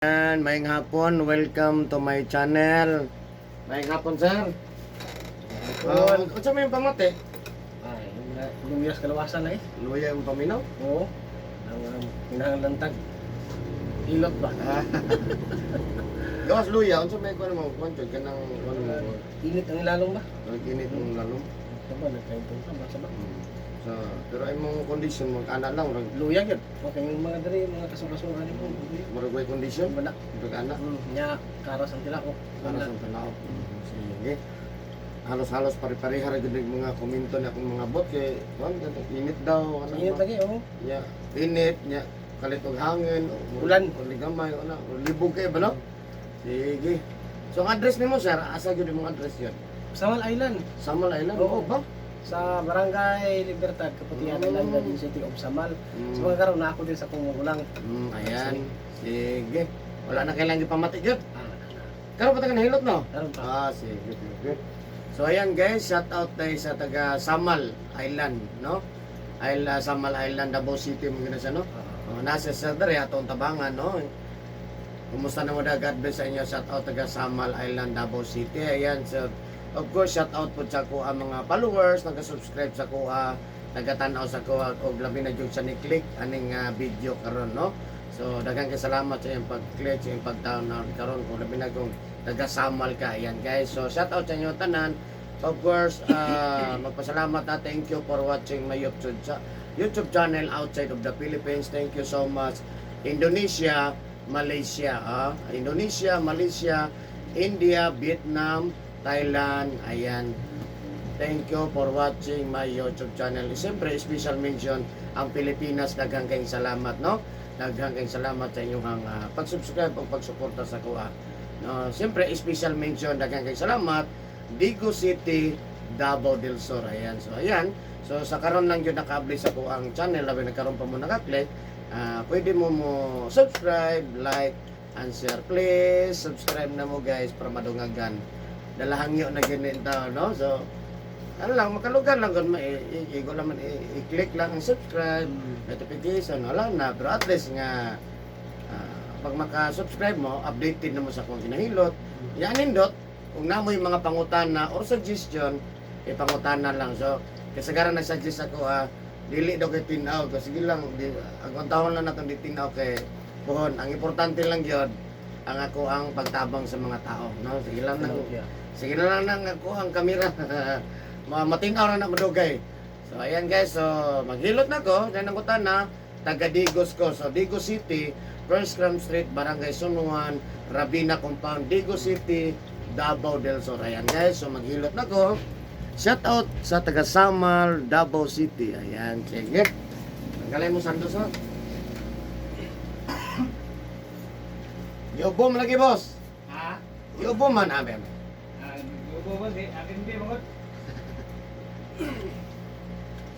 Ayan, maayong hapon. Welcome to my channel. Maayong hapon, sir. Hapon. Unsa may pamati? Ay, mga luyas kalawasan na eh. Luya yung paminaw? Oo. Ang pinangalantag. Ilot ba? Gawas luya, unsa may kuan mo kuan jud kanang kuan mo. Init ang ilalong ba? Init mong lalong. Saba, nagkaintong ka ba? Saba. So, pero ay mong condition mo ana lang murag Luya yun. Okay, yung mga diri, mga kasura-sura ni mo. murag way condition, Wala. murag ana. Nya, karas ang tila ko. Para sa tanaw. Sige. Halos-halos pare-pareha ra gyud ang mga komento na akong mga bot kay kuan kanang init daw ana. Init ba? lagi, oo. Nya, init nya kalit og hangin, Ulan. uli gamay ana, libog kay ba no? Sige. So ang address nimo, sir, asa gyud imong address yun? Samal Island. Samal Island. Oo. Oo ba? Sa Barangay Libertad, Kaputian Island, Garden City of Samal. Sa mga karon na ako din sa kong magulang. Ayan. Sige. Wala na kailangan ipamati gyud. Ah, Karon pa ta nahilot no? karon pa. Ah, sige, sige. So ayan guys, shout out tayo sa taga Samal Island, no? Isla Samal Island, Davao City mo gina siya, no? Oh, nasa sa dere atong tabangan, no? Kumusta na mo da? God bless sa inyo. Shout out taga Samal Island, Davao City. Ayan, so of course, shout out po sa kuha mga followers, nag-subscribe sa kuha, nagatan-aw sa kuha og labi na jud sa ni-click aning video karon, no? So daghang kay salamat sa iyong pag-click, sa iyong pag-download karon kung labi na kung taga Samal ka. Ayan guys. So shout out sa inyo tanan. Of course, magpasalamat na thank you for watching my YouTube channel outside of the Philippines. Thank you so much. Indonesia, Malaysia, ah. Indonesia, Malaysia, India, Vietnam, Thailand, ayan. Thank you for watching my YouTube channel. Siyempre, special mention ang Pilipinas. Daghang kayong salamat, no? Daghang kayong salamat sa inyong pag-subscribe o pagsuporta sa kuha. No, siyempre, special mention, daghang kayong salamat. Digo City, Davao del Sur. Ayan. So, ayan. So, sa karon lang yun naka-upload sa kuang channel. Labi na karon pa mo nakaklik. Pwede mo mo subscribe, like, and share. Please, subscribe na mo guys para madungagan. Dalahangyo na gini tao, no? So, ano lang, makalugan lang kung igo lang man, i-click lang ang subscribe, notification, wala na. Pero at least nga, pag maka-subscribe mo, updated na mo sa kung kinahilot. Yan nindot, kung namoy mga pangutana or suggestion, ipangutana lang. So, kasagaran nag-suggest ako, dili daw kay tinaw. Kasi sige lang, di, ang taon lang natong di tinaw kay buhon. Ang importante lang yun, ang ako ang pagtabang sa mga tao. No? Sige lang nang Sige na lang nang ako ang kamera. Matinaw na na madugay. So ayan guys, so maghilot na ko, dahil ang na taga Digos ko. So Digos City, First Cram Street, Barangay Sunuan, Rabina Compound, Digos City, Davao del Sur. Ayan guys, so maghilot na ko. Shout out sa taga Samal, Davao City. Ayan, sige. Tanggalay mo sandos ha. Giubom lagi, boss. Ha? Giubom man abe. Ah, ubo ba? Di, akin di, mga.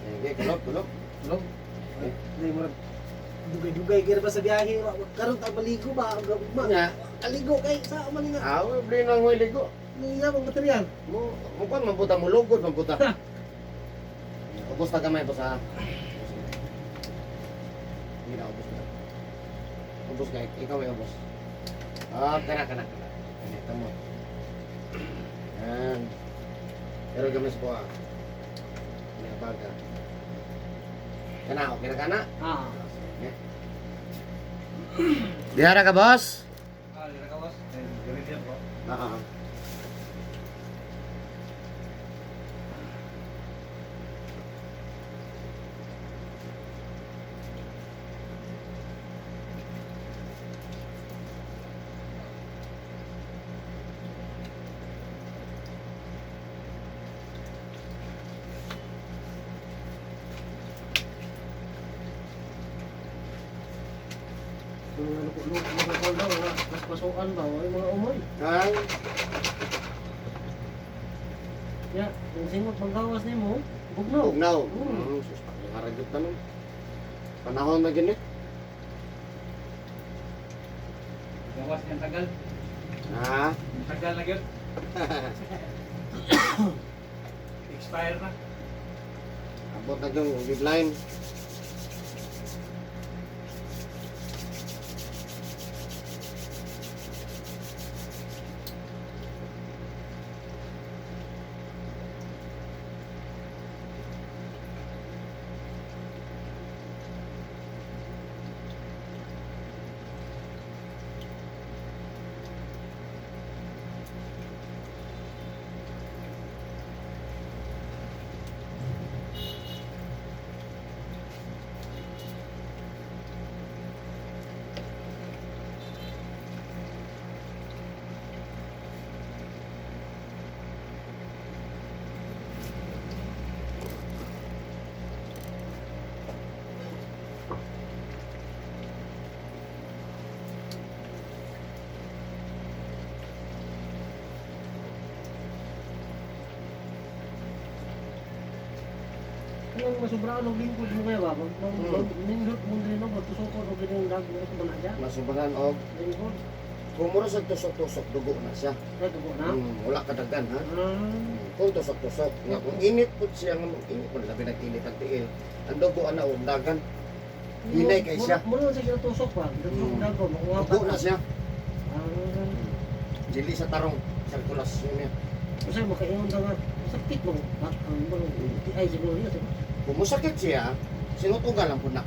Sige, kulop, kulop. Tulog. Hindi mo dugay-dugay kaya ba sa biyahe? Karon ta maligo ba? Ang gabugma. Nga. Kaligo kay sa man nga. Ah, bili nang may ligo. Niya ang material. Mo, mo kuan mabuta mo lugod mabuta. Ubos na gamay boss ha. Hindi na ubos na. Ubos ka, ikaw ay ubos. Ah, kana kana kana. Ganito mo. Yan. Pero gamay sa kuha. Ini baga. Kana, okay na kana? Ah. Sige. Dihara ka, boss? Ah, dira ka, boss. Eh, diri diyan ko. Oo. Kung ano ko ano ko daw, mas pasukan ba ay mga umoy. Ay, Ya, kung singot panggawas nimo, bugnaw. Bugnaw. Mm. Sus, pakiharag yun tanong. Panahon na gini. Gawas niyang tagal. Ha? Ang tagal na gyud. Expire na. Abot na yung deadline. Yung masubraan og lingkod mo kaya ba? Nindot mo din no, tusokon og gining dag mo sa bana siya. Masubahan og Lingkod. kung mura sa tusok-tusok dugo na siya. Ay, dugo na. Wala kadagan ha. Ah. Kung tusok-tusok nga kung init pud siya nga init man labi nag-init ang tiil. Ang dugo ana og dagan. Hinay kay siya. Mura sa tusok ba? Tusok dago, makuha pa. Dugo na siya. Ah. Dili sa tarong sirkulasyon niya. Kasi makaingon ta nga sakit mo. Ang mga ay siguro niya. Kung musakit siya, sinutugan lang pud na.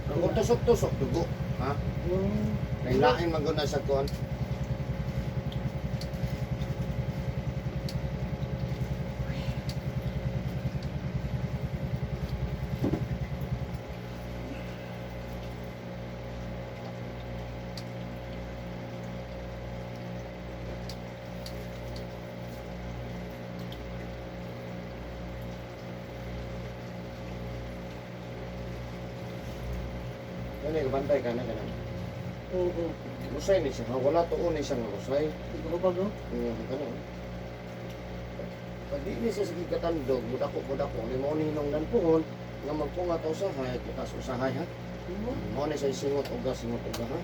Pero kung tusok-tusok dugo, ha? Lain man gud na sa kuan. Ano yung bantay ka na ganun? Oo. Usay ni siya, ha? Wala tuon ni siya nga usay. Ikaw ba no? Yung ganun. Pag di ni siya sige katandog, budako budako, ni mo ninong dan puhon, nga magpunga ta usahay, kitas usahay ha. Mo ni siya singot uga ha.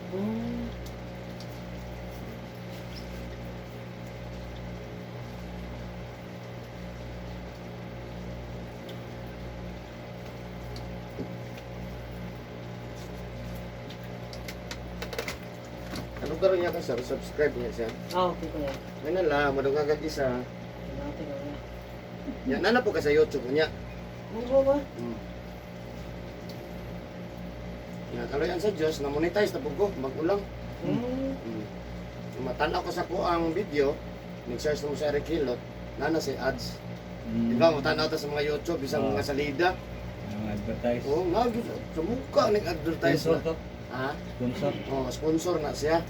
Ano karon niya ka sir? Subscribe niya siya. Ah, okay kuya. May nala, madungagag isa. Natin kuya. Yan na po ka sa YouTube niya. Oo ba? Ya, kaloyan sa Diyos, na monetize na po ko, magulang. Matanaw ko sa ko ang video, nag-search mo sa Eric Hilot, nana si ads. Di ba, matanaw ta sa mga YouTube, isang mga salida. Ang advertise. Oo, nga, sa mukha nag-advertise Sponsor na. to. Ha? Sponsor. Oh, sponsor na siya.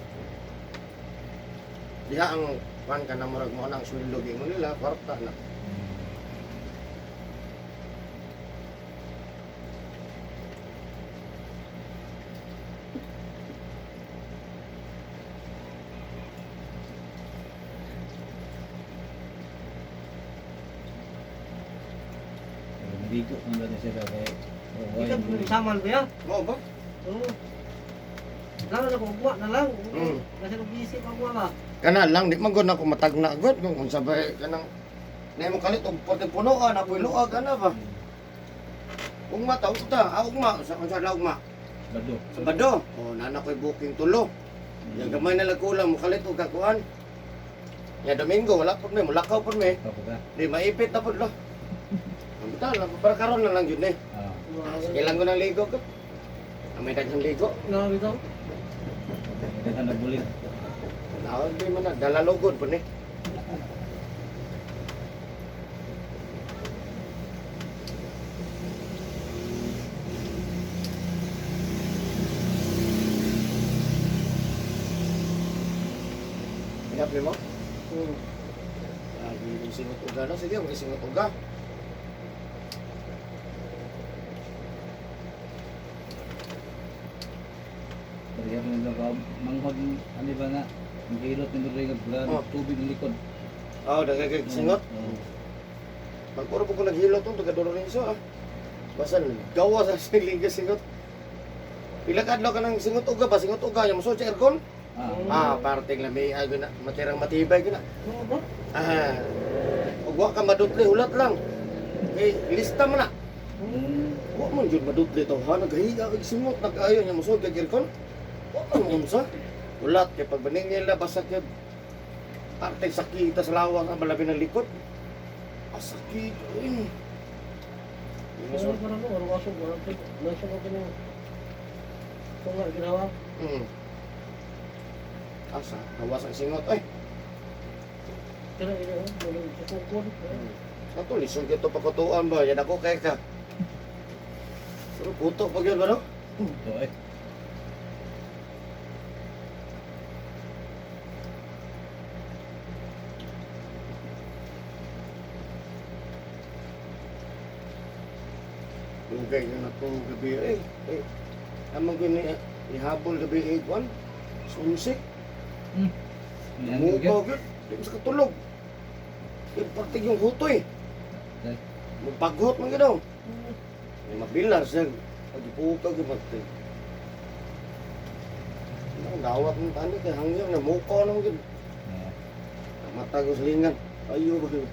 Diha ang kuan ka na murag mo nang sweldo mo nila, kwarta na. Pero naligo kung gano'n sila kay. Oh, Ikaw samal kuya. Mao ba? Oo. Lalo na kung ugma na lang. Kasi kung busy pa ugma ba. Kana lang di man gud na ako matagna gud kung unsa ba eh, kanang nimo kalit og porte punoan apoy luag ana ba. Ugma ta ta, ah, ugma sa unsa la ugma? Bado. Sabado. Oh, nana ko'y booking tulo. Ya gamay na lang kulang mo kalit og kakuan. Ya Domingo wala pud may mulakaw pud may. Kapo ka. Di maipit na pud lo. Ang bitaw lang para karon na lang jud eh. Ah. Sige lang ko ng ligo ko. Ang may daghang ligo. Grabe to. Daghan na bulit. Naon di man na dalalugod pud ni. Hinap mo? Lagi yung singot uga na. Sige, mag singot uga. Pero mo lang ka manghod ano ba nga ang hilot ni Rodrigo nga Oh. tubig ng likod. Oo, oh, dagag singot. Oh. Pagpuro po ko naghilot itong taga Lorenzo ah. Basta gawa sa silinga singot. Pila ka adlaw ka ng singot uga ba? Singot uga yung musuot sa aircon? Ah. Ah, parting lami ay guna, matirang matibay guna. Oo ba? Ah. Ug wa ka madutli hulat lang. Kay lista man na. Wa man jud madutli to ha naghiga kag singot nag-ayo nya musuot kag aircon. Wa man unsa. Hulat kay pag baningil na basta kay parte sakita sa lawang ang malabi ng likod. Ah, sakit. Uy. Ano parang ko, ano kaso, wala ko, nasa ko ganyan. Kung nga, ginawa. Asa, hawas ang singot. Ay, Kaya ina, wala sa kukon. ato lisod kito pakutuan ba? Yan ako kay ka. Pero puto pag yun ba no? To eh. Lugay na na itong gabi. Eh, eh, amang gini, ihabol gabi eh, kwan. Sunsik. Yan Mukaw gyud. Di mo sa katulog. Yung partig yung hutoy. Eh. Mabagot man gyud daw. May mabilar siya. Pagipukag yung magtay. Ang dawat ng tani kay hangyo na muko nang gid. Ah. Mata ko silingan. Ayo ba gyud.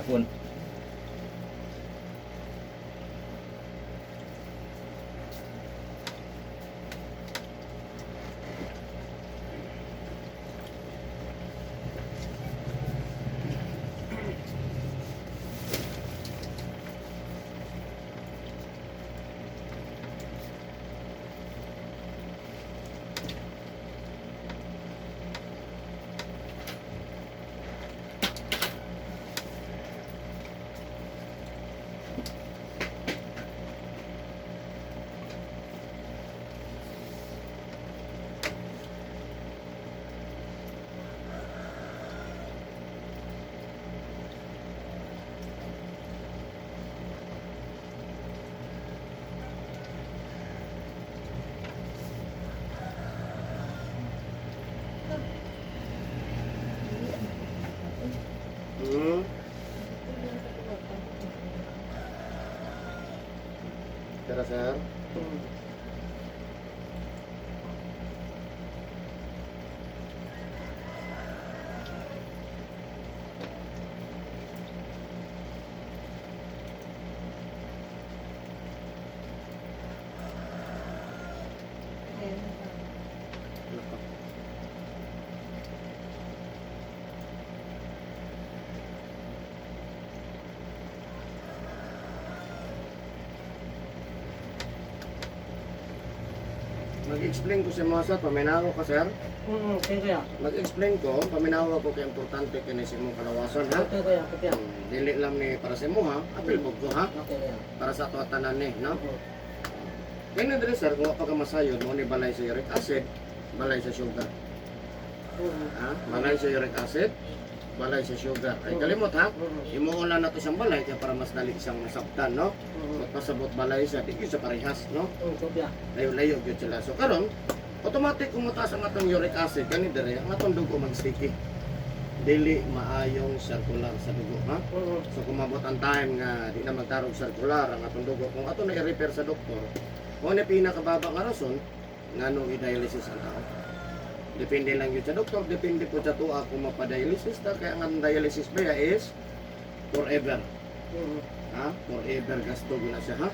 Gihapon. Tara, sir. Nako. Mag-explain ko sa mga sir, paminawa ko sir. Okay kaya. Mag-explain ko, paminawa ko kay importante kini sa imong kalawasan ha. Okay kaya, okay. Dili lang ni para sa imo ha, apil ko ha, Okay kaya. para sa ato tanan ni, no? Oo. Kaya na diri sir, kung wa pa ka masayon, mo ni balay sa uric acid, balay sa sugar. Oo. Ha? Balay sa uric acid, balay sa sugar. Ay kalimot ha. Oo. Imuon lang nato siyang balay kaya para mas dali siyang masabtan, no? Oo. Magpasabot balay siya, di gyud sa parehas, no? Oo, kopya. Layo-layo gyud sila. So karon, automatic kung mataas ang atong uric acid kani diri, ang atong dugo mag-sticky. Dili maayong circular sa dugo, ha? Oo. So kung mabot ang time nga di na magtarong circular ang atong dugo, kung ato na i-repair sa doktor, kung ano pinakababa nga rason, nganong i-dialysis ang tao. Depende lang yun sa doktor, depende po sa tuwa kung mapadialysis ta. Kaya ang dialysis ba is forever. Oo. Ha? Forever gasto yun na siya, ha?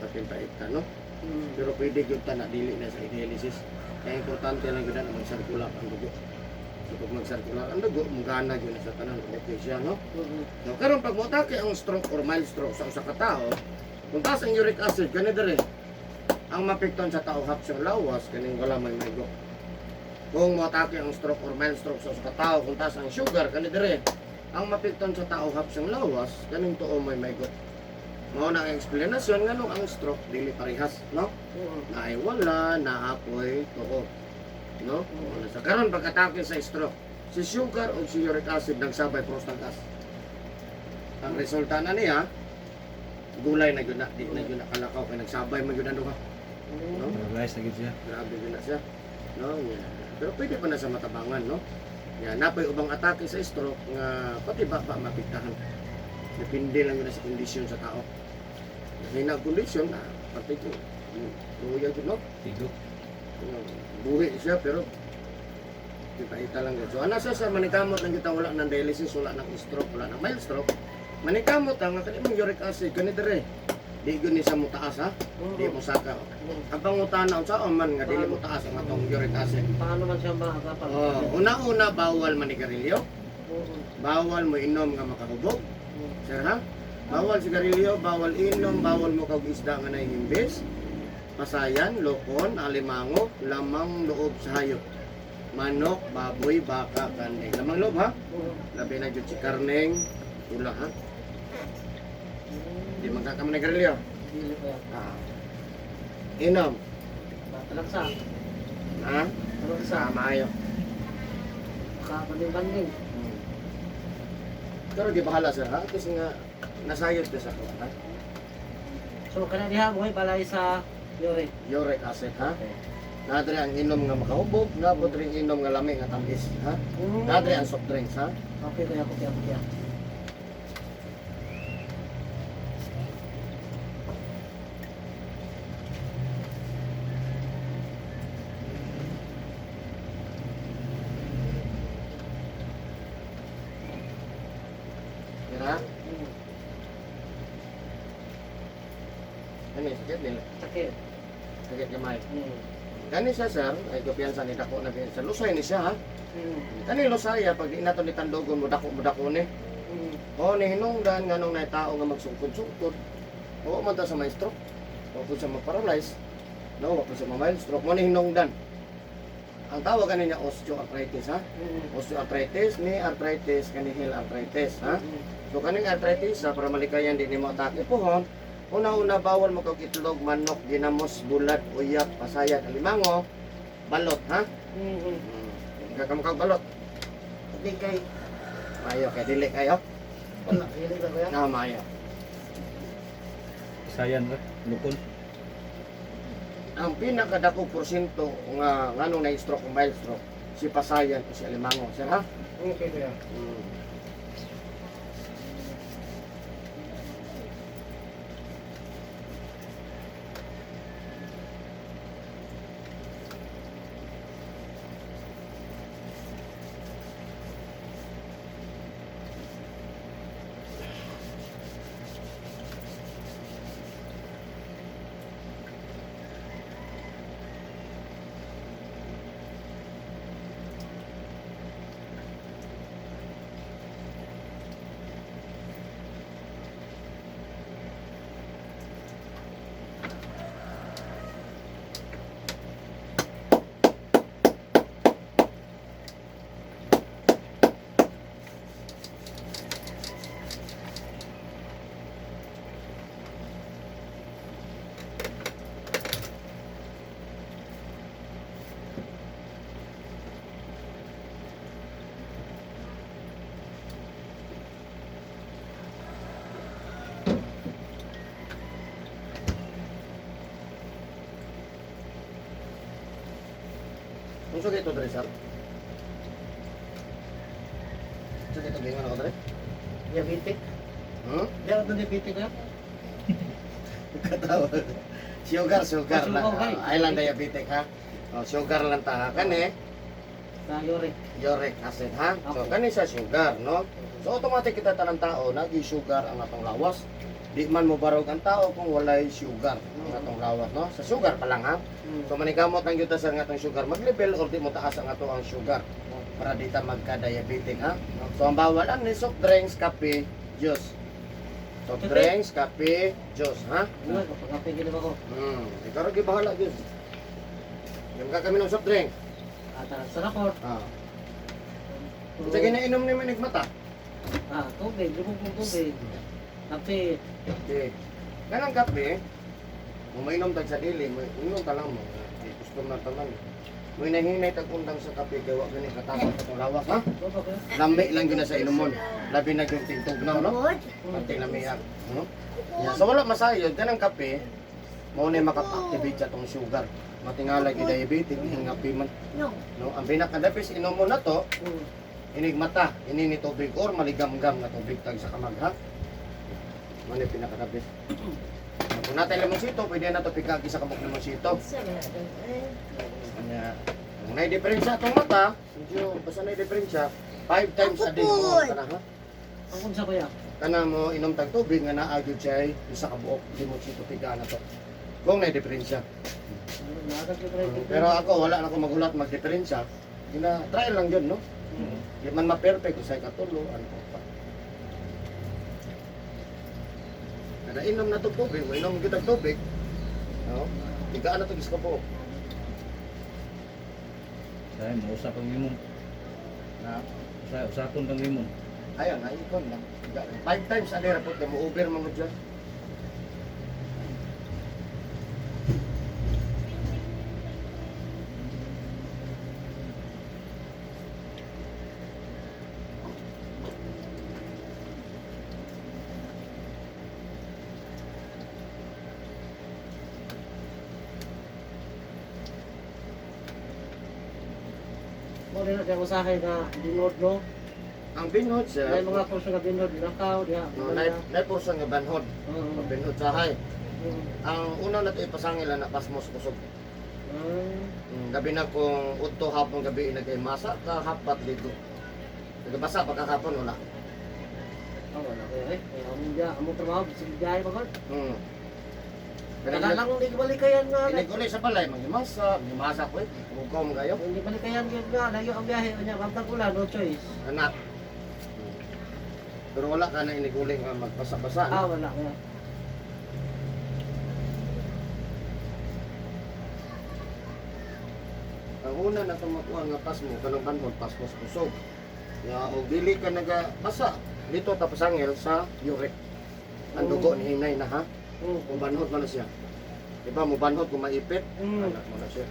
Patin-pait ka, no? Oo. Pero pwede yun ta na dili na sa dialysis. Kaya importante lang yun na mag-circular ang dugo. So pag mag-circular ang dugo, mugana yun na sa tanan. Okay siya, no? Oo. So, karon pag moatake ang stroke or mild stroke sa usa ka tawo, kung taas ang uric acid kani dire, ang mapektuhan sa tao hap siyang lawas kaning wala may maigo. Kung moatake ang stroke or mild stroke sa usa ka tawo, kung taas ang sugar kani dire, ang mapektuhan sa tao hap siyang lawas kaning tuo may maigo. Mao na ang explanation nganong ang stroke dili parehas, no? Oo. Naay wala, naapoy tuo. No? Mao na sa karon pag atake sa stroke, si sugar o si uric acid nagsabay prostang gas. Ang resulta na niya, gulay na yun na, di na yun na kalakaw, kay nagsabay man yun na duha. No? Paralyzed na gid siya. Grabe yun na siya. No? Yeah. Pero pwede pa na sa matabangan, no? Yeah, napoy ubang atake sa stroke nga pati ba ba mapiktahan. Depende lang yun na sa kondisyon sa tao. Hina ang kondisyon na pati ko. Luya yun, no? Tigo. Buhi siya pero kita lang yun. So ana siya sa manikamot lang kita wala ng dialysis, wala ng stroke, wala ng mild stroke. Manikamot ang kani mong uric acid kani dire. Di gyud ni sa mo taas ha. Di mo saka. Ang pangutana unsa man nga dili mo taas ang atong uric acid. Paano man siya makakapag? Oh, una-una bawal manigarilyo, Oo. bawal mo inom nga makahubog. Oo. Sir ha? Bawal sigarilyo, bawal inom, bawal mo kag isda nga nahihimbis. Pasayan, lokon, alimango, lamang loob sa hayop. Manok, baboy, baka, kandeng. Lamang loob ha? Oo. Labi na jud si karneng, pula ha? Di man ka manigarilyo. Dili pa yan. Ah. Inom. Talaksa. Ha? Talaksa. Sa maayo. Kabanding-banding. Pero di bahala sir ha? Kasi nga nasayod ka sa ko ha? So, kana diha mo balay sa uric. Uric acid ha? Nadre ang inom nga makahubog, nabot rin inom nga lami nga tamis ha? Nadre ang soft drinks ha? Okay kaya, okay, okay. Tira? Mm. Sakit nila. Sakit. Sakit gamay. Kani siya sir, ay kumpiyansa ni dako na sa lusay ni siya ha. Kani lusaya pag di nato ni tandogon mo dako ni. O ni hinungdan nganong nay tao nga magsungkod-sungkod. O man ta sa may stroke. O kung sa ma-paralyze. No, wa po sa ma-mild stroke mo ni hinungdan. Ang tawag ani niya osteoarthritis ha. Osteoarthritis ni arthritis kani heel arthritis ha. So kaning arthritis ha, para malikayan di nimo atake pohon. Una-una bawal mo kag itlog, manok, ginamos, bulad, uyap, pasayad, alimango, balot ha. Kakamukag balot. Hindi kay Mayo kay dili kayo. wala dili ba kuya? Na mayo. Sayan ra, lukon. Ang pinakadako porsyento nga nganong na stroke o mild stroke si pasayan o si alimango sir ha. Okay kuya. Unsa kay ito dre sir? Unsa kay ito gingon ako dre? Diabetic. Hmm? Di ako diabetic kuya. Katawa. Sugar, sugar Ah, lang. sugar, Oh, ay lang diabetic ha. Oh, sugar lang ta ha. Kani Sa uric. uric acid ha. So Okay. kani sa sugar no. So automatic kita tanang tao nagi-sugar ang atong lawas. Di man mo barog ang tao kung walay sugar ang atong lawas no. Sa sugar pa lang ha. So manigamot ang gyud ta sa atong sugar mag-level or di mo taas ang ato ang sugar para di ta magka-diabetic ha. So ang bawal ang ni soft drinks, kape, juice. Soft Kape? drinks, kape, juice ha. Ano kapag kape gid ako. Ikaw ra gyud bahala gyud. Yung ka kami ng soft drink. Ah, tara sa raport. Ah. Unsa ginainom ni manig mata? Ah, tubig, lubog kong tubig. Kape. Kape. Kanang kape, kung mainom tag sa dili, mo inom ta lang mo. Di gusto man tanan. Mo hinahinay tag undang sa kape kay wa gani katakot atong lawas ha. Ano ba kuya? Lami lang gyud na sa inumon. Labi na gyud tingtugnaw no. Pati lami ha. No? Yeah, so wala masayod kanang kape, mao na makapa-activate sa tong sugar. Matingala gyud diabetic ning kape man. No. No, ang pinaka-the best inom mo na to, inig mata, ini ni tubig or maligamgam nga tubig tag sa kamag ha. Mao ni pinaka-the best. Kung natay limonsito, pwede na to pikagi sa kabuk limonsito. Anya, kung nay diferensya atong mata, medyo basta nay diferensya, 5 times a day mo kana ha. Ang unsa kuya? Kana mo inom tag tubig nga naa gyud siya isa ka buok limonsito piga na to. Kung nay diferensya. Naagad ko try. Pero ako wala na ako magulat magdiferensya. Gina try lang yun, no? Di man ma-perfect usay katulo ano pa. Kada inom na to tubig, mo inom gyud tag tubig. No? Tigaan na to gis ka buok. Sayan mo usap ang limon. Na Usay usapon kang limon. ayon, na ikon lang. Tigaan. 5 times a day ra pud mo over man mo dyan. Mo rin na siya usahay nga binod no. Ang binhod sir, May mga kurso nga binod nakaw diha. no, nay nay portion nga banhod. Oo. Binhod sahay. Ang una na to ipasangil na pasmos kusog. Gabi na kung udto hapon gabi nagay masa ka hapat ligo. Nagabasa pa kakapon wala. Ah, wala kuya eh. Kaya among diya, among trabaho, sige biyahe pa kon. Kana lang hindi balikayan nga. Inig sa balay, manghimasa, manghimasa ko eh. Hugaw mo kayo. Hindi balikayan gyud nga layo ang biyahe unya pag ulan, no choice. Anak. Pero wala ka na iniguli nga magbasa-basa. Ah, No? wala nga. Ang una na tumakuha nga pasmo, kanang banhod, pasmos kusog. Nga, og dili ka nagabasa, dito tapasangil sa uric. Ang dugo ni hinay na ha. Kung banhod man na siya. Diba, mo banhod kung maipit, anak mo na siya.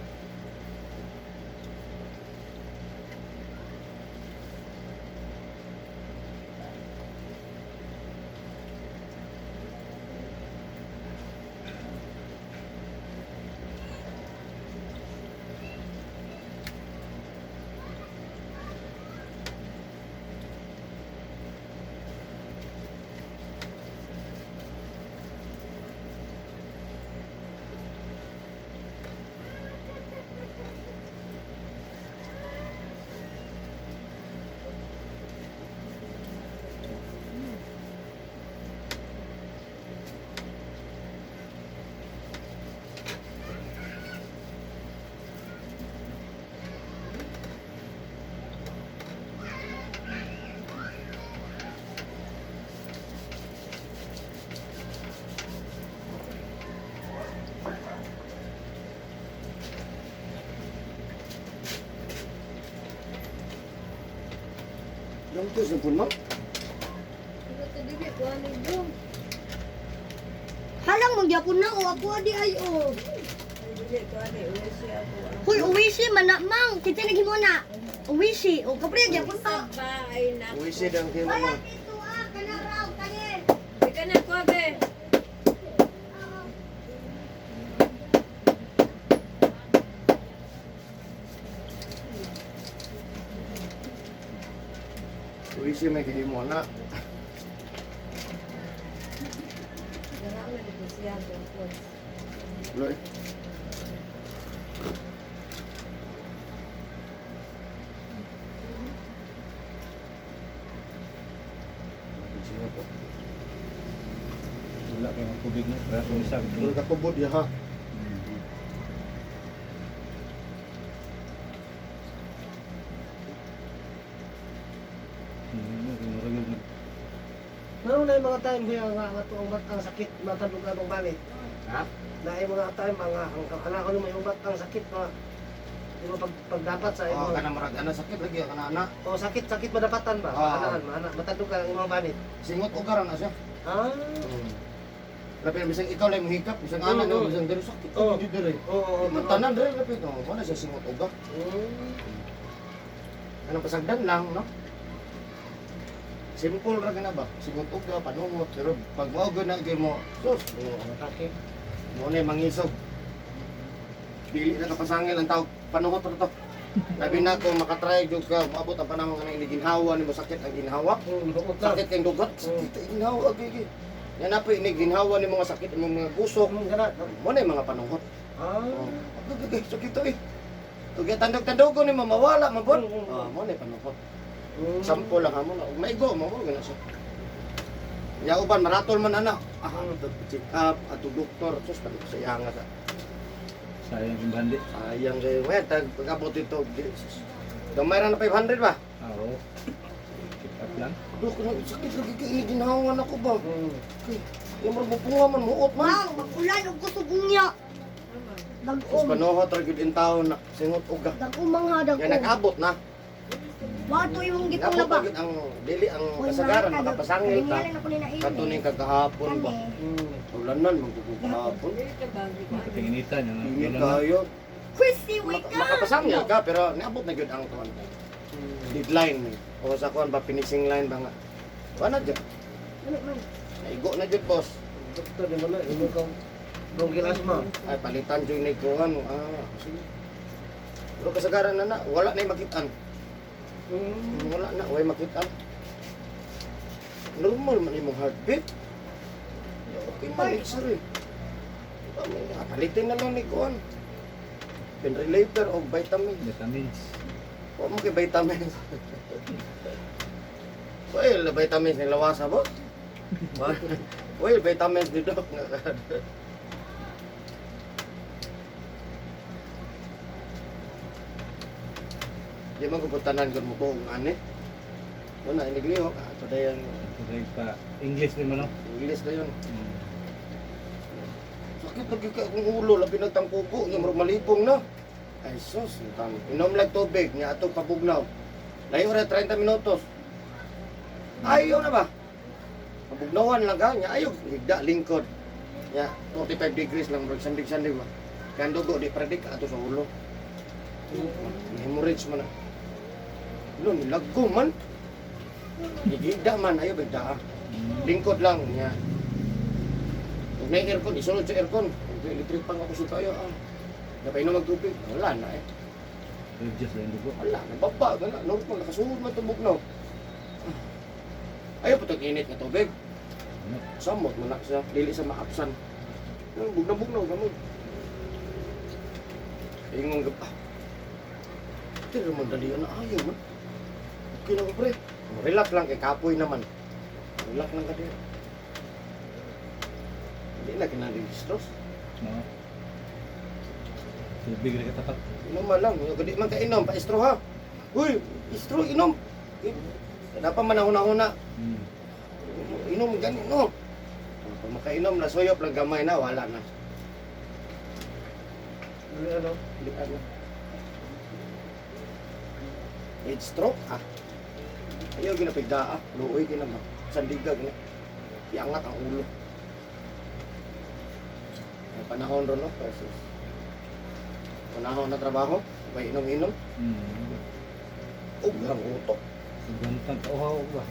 Yung tos na pun, ma'am. Halang magyapon na o ako adi ay o. Huy, uwisi man na mang. Kita naghimo na. Uwisi o kapre gyapon ta. Uwisi daw kayo, Wala ma'am. dito ah, kana raw kani. Uwisi may gihimo na. Loy. Wala kay mga tubig no. Kaya kung isa Wala ka kubod ya ha. Meron na yung mga time kaya nga nga tuong bat ang sakit matandog ang balik. Ha? Na yung mga time mga ang anak ko may ubat ang sakit pa. Di ba pag pagdapat sa Oh, imo. kana murag ana sakit lagi kana ana. O sakit sakit madapatan ba? Ah. Kanaan maana matandog ka ang imong banit. Singot og karon na siya. Ah. Labi na bisag ikaw lang mohikap, bisag ana no, bisag diri sakit Oo. oh. Diri. Oo, oo, Imong tanan diri labi to. Wala siya singot og. Anong pasagdan lang, no? Simple ra kana ba? Singot og panungot pero pag mao gyud na gyud mo, sus, Atake. mo na mangisog. Dili na kapasangil ang tawag panuhot ra to. Labi na kung makatry jud ka, moabot ang panahon nga nang ginhawa nimo sakit ang ginhawa. Buot na. Sakit kay dugat, sakit ang ginhawa gigi. Yan na po ini ginhawa ni mga sakit imong mga gusok. Kana. Mo na yung mga panuhot. Ah. Oh, gigi sakit to eh. Ug tandog-tandogo ni mo mawala man pod. Mm. Oh, mo na yung panuhot. Sample lang ha mo na. Ug maigo mo mo gana siya. Ya uban maratol man ana. Ah, check up ato doktor sus pag sa iyanga sa. Sayang yung bandi. Sayang kayo. Ngayon, tag pag-abot dito. Sus. Gamay ra na 500 ba? Ah, oo. Check up lang. Dok, sakit lagi kay ini ginhawan ako ba? Mm. Yung mo bunga man muot man. Mang, magulan og kusog unya. Sus Dagom. panuhot ra gyud in taon na singot og ka. Dagom mang ha Nga dagom. nag-abot na. Wato imong gitong Nag-abot laba. na gyud ang dili ang kasagaran makapasangil ka. Kato ning kagahapon ba? Ulanan magkukahapon. Makatinginitan yung Init kayo. Christy, wake up! Makapasangil ka pero niabot na gyud ang kuan. Deadline ni. O sa kuan ba finishing line ba nga. Kuan na gyud. Ano man? Naigo na gyud boss. Doktor di mo na imo kang bronchial asthma. Ay palitan jud ni kuan. Ah, sige. Pero kasagaran na na, wala na makitaan. Wala na, way makitaan. Normal man imong heartbeat. Ya, okay man, x-ray. Diba, Palitin na lang ni kuan. Pain reliever o vitamin. Vitamins. Wa mo kay vitamins. Well, vitamins ni lawasa bo. Well, vitamins ni doc. Di man ko putanan kung mo kung ani. Wala, iniglihok. Ah, ito dayon. Ito pa English din man no. English na yun. Sakit lagi ka akong ulo, labi nagtangkugo, nga murag malipong na. Ay sus, tang. Inom lang tubig, nga atong pabugnaw. Layo ra 30 minutos. Ayaw na ba? Pabugnawan lang ka, nga ayaw, higda lingkod. Nga 45 degrees lang murag sandig-sandig ba. Kaya ang dugo di predict ato sa ulo. Hemorrhage man na. Lo, nilagko man. Higda man, ayaw bigda ah. Lingkod lang niya. Kung may aircon, isulod sa aircon. Kung electric pang ako sa tayo, ah. Napainom magtubig. Wala na eh. Reduce lang dugo. Wala na. Baba, gana. Normal, nakasuod man tubog na. Ayaw pa init nga tubig. Ano? Samot man na siya. Dili sa maapsan. Bugna-bugna, gamot. Ingong gab... Ah. Tira man dali na ayaw man. Okay na ko pre. Relax lang kay kapoy naman. Relax lang ka din. Hindi na kinarehistros. No. Tubig ra katapat. Inom man lang. Yung Di man ka inom, pa-istro ha. Uy, istro, inom. Dapat man huna-huna. Inom, gani, no. Pag makainom na, suyop lang gamay na, wala na. Ano? Hindi ano. Age stroke, ah. Ayaw ginapigda, ah. Luoy ginama. Sandiga, gina. Iangat ang ulo. Ay, panahon ron, no? Versus. Panahon na trabaho, may inom-inom. Oh, garang utok. Gantang kauhaw ba.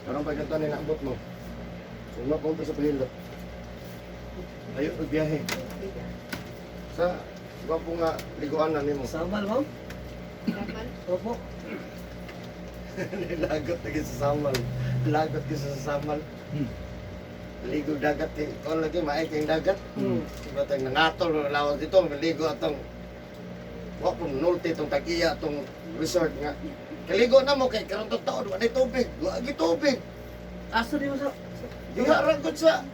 Parang pag ganito ninaabot mo. Suma ko sa pahilo. Ayo, biyahe. Sa gwapo nga liguan na nimo. Samal, ma'am? Samal. Opo. Lagot lagi sa samal. Lagot ka sa samal. Ligo dagat eh. Ikaw lagi maay kayong dagat. Diba tayong nangatol lawas dito, ligo atong wa po nulti itong tagiya itong resort nga. Kaligo na mo kay karon tong taon wa nay tubig, wa gi tubig. Asa di mo sa... Diha ra gud sa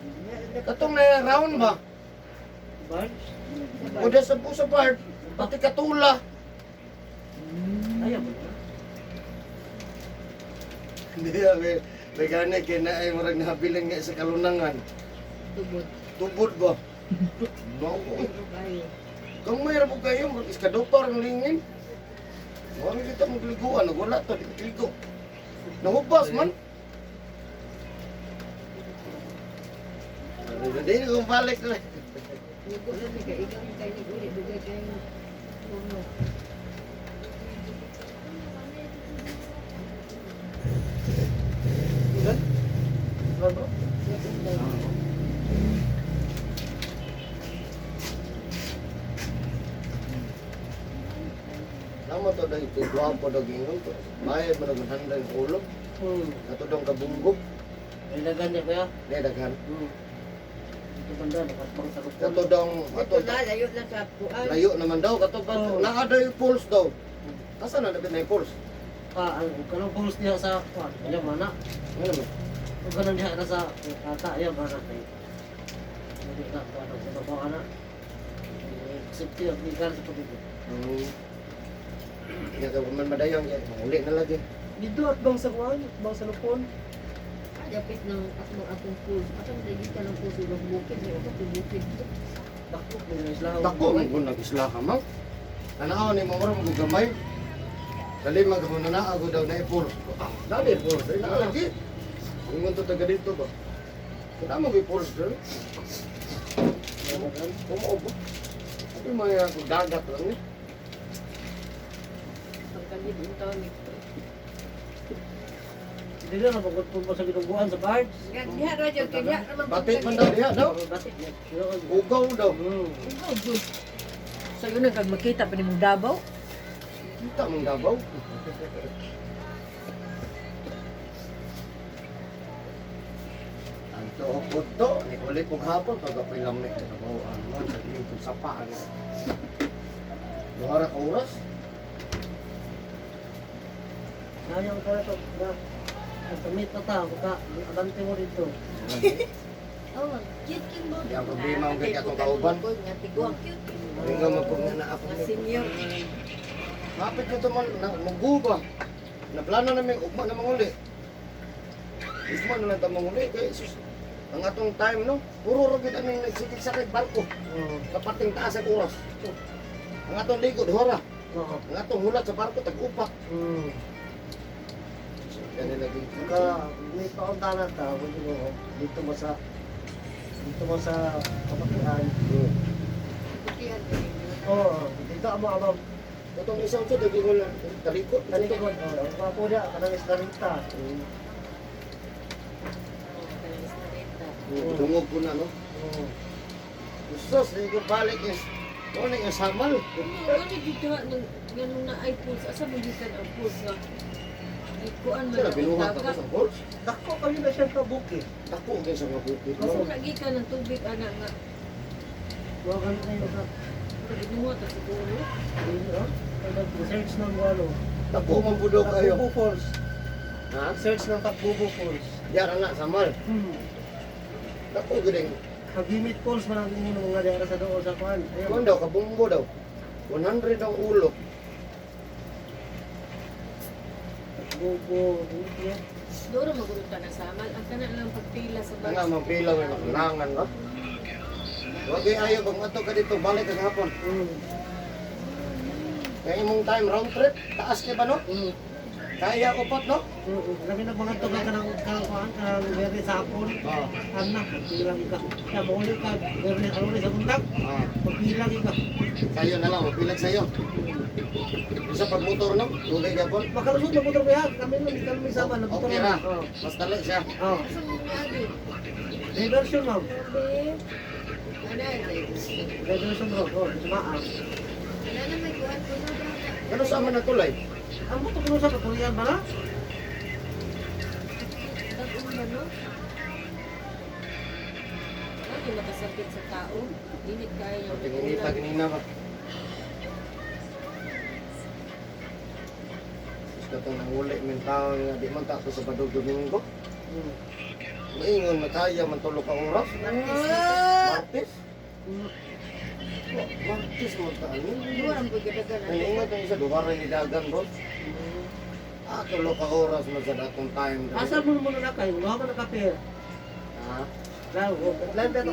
katong na round ba? Barge? O da sa sa part, pati katula. Ayaw mo na. Hindi ah, may may gani kay na ay murag nahabilin nga sa kalunangan. Tubod. Tubod ba? Mao ko. Pero kayo. Kung mayroon po kayo, murag iskadopar ang lingin. Mao ni kita magliguan, wala to, di magligo. Nahubas man. Hindi na kong balik na. Ligo lang ni kay ikaw ni kay uli dugay kay puno. Ilan? Ano? Tama to dahil ito, gwapo daw gingon to. May man ang handa yung ulo. Ato daw kabunggo. Ay, dagan niya kuya. Di daghan. Ito banda, nakatbang sa lupon. Kato daw, ato Ito na layo na sa kuan. layo naman daw kato ba Oo. naa daw yung pulse daw. Asa na dapat na yung pulse? Ah, ang kanang pulse niya sa... Kuan, ayaw mana. Ano naman? Ang kanang diha na sa... Ata, ayaw mana. Kay... Hindi na, kuan, ang sa babaw na. Safety of legal sa pagiging. Kaya ka man madayon kaya manguli na lagi. Dito at bang sa kuan, bang sa lupon. Dapit ng atong atong pool. Atong dagit ka ng pool sa bukid, may utot yung bukid. Dako mo na isla. Dako man kung nag-isla ka man. Tanaw ni mo mura mo gamay. Dali maghuno na ako daw na ipor. Ah, dali ipor. Dali na lagi. Ingon to taga dito ba? Kita mo ipor sir. Umuob. Abi may ako dagat lang ni. Pagkalid yung taon nito. Dili na magod po sa ginuguan sa birds. Diha ra jud kay diha ra man. Batik man daw diha daw. Batik. Ugaw daw. Ikaw jud. So yun ang kag makita pa nimong Davao. Kita mong Davao. Ang tuok to, ni ulit kong hapon pag ako'y lamig sa Davao, ano, sa lingkod sa paa. Ano. Duha ra ka oras. Ayaw ka to na. Pagkamit na ta, ka abante mo dito. Oh, cute king mo. Di ang problema ang kay atong kauban. Nga tiguang cute. Ringa magpugna na ako. Nga senior. Mapit na ito man, na, maguba. Naplano namin, ugma na manguli. Ugma na lang ta manguli. Kaya sus, ang atong time, no? Puro ra gyud aming nagsigig-sakay barko. Oo. Kapating taas ang oras. Ang atong likod, hora. Oo. Ang atong hulat sa barko, tag-upat. Ganun lagi. Ka may pauntanan ta, kung mo dito mo sa kapakian. Putihan ka ninyo. Oo, dito amo amo Itong isang ito, talikod lang. Talikod. talikod. Oo, ang papo niya kanang islarita. Oo, kanang isnarita. Dungog ko na, no? Oo. Sus, di ko balik is... Ito na yung samal. Ano dito nang nganong na ay pools asa mo gikan ang pools nga ay kuan man Sila, ang binuhat ako dagat. sa falls. Dako kayo na siya ka bukid. Dako kayo sa mga bukid. Asa na gikan ang tubig ana nga Wa kan kayo ka. binuhat ta siguro. Dito, Search ng ano. Dako man po daw kayo. Takbubo Falls. Ha? Search ng Takbubo Falls. Yara na, samal. Dako galing. Kagimit Falls man ang inyo mga diyara sa doon sa kuan. Ayun. Kuan daw, kabumbo daw. 100 ang ulo. Takbubo. Dito. Doro magulog ka na samal ang kana lang pagpila sa Nga nga, mapila may makulangan ba? Wag kayo ayaw, kung ato ka dito, balik ka hapon. Kaya imong time, round trip, taas kay ba no? Kaya upat no? Labi na mga tuga ka ng kuan ka ng berde sa hapon. Oo. Ana, pagpilang ka. Kaya mauli ka, berde sa sa buntag. Ah, Pagpilang ka. Sa'yo na lang, mapilag sa'yo. Isa pag motor no, dugay gapon. Makalusot na motor kaya. Kami lang, kami sama na motor. Okay ra. Oo. Mas dali siya. Oo. Asa mo niagi? Diversion ma'am. Ana ay Diversion bro. Oh, sumaa. Ana na may kuan ko na. Pero sa man natulay? Ang motor ko sa Korean ba na? Dagong ba no? Ano yung makasakit sa tao? Init kayo. Pagtinginita, ginina ba? Gusto itong nanguli min tao nga di man ta sa Sabado Domingo. Maingon mataya man tulo ka oras. Martes. Martes mo ta ano? Duwa ang pagkadagan. Ay ingat ang isa duha ra ni dagan bro. Ah, tulo ka oras man sa datong time. Asa mo muna na kayo? Duha man na ka pair. Ha? Lawo,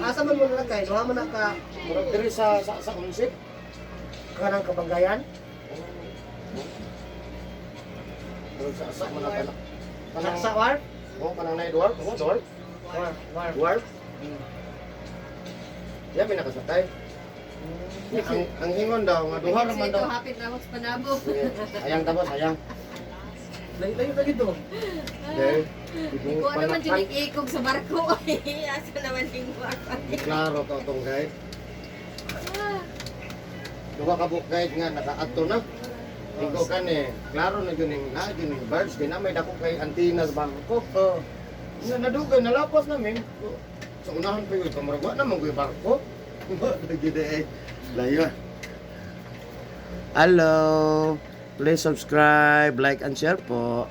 asa man muna na kayo? Duha man na ka Murag diri sa unsip. kanang kabanggayan. Murag sa man na kana. Sa sa war? Oh, kanang na dwarf, oh, dwarf. War, war. Dwarf. Yan may nakasakay. Ang ingon daw nga duha ra man daw. Hapit na ako sa panabo. Sige, sayang tapos, sayang. Layo layo dito. Okay. Ikaw naman dyan ikog sa barko. Asa naman yung barko. Klaro to atong guide. Duha ka book guide nga nakaadto na. Ikaw kan eh, klaro na yun yung na yun yung birds kay na may dako kay antina sa bangko. Oh. Na nadugay nalapas namin. Sa unahan pa yun, kamurag wa naman ko yung barko. Lagi na eh. Layo. Hello. Please subscribe, like and share po.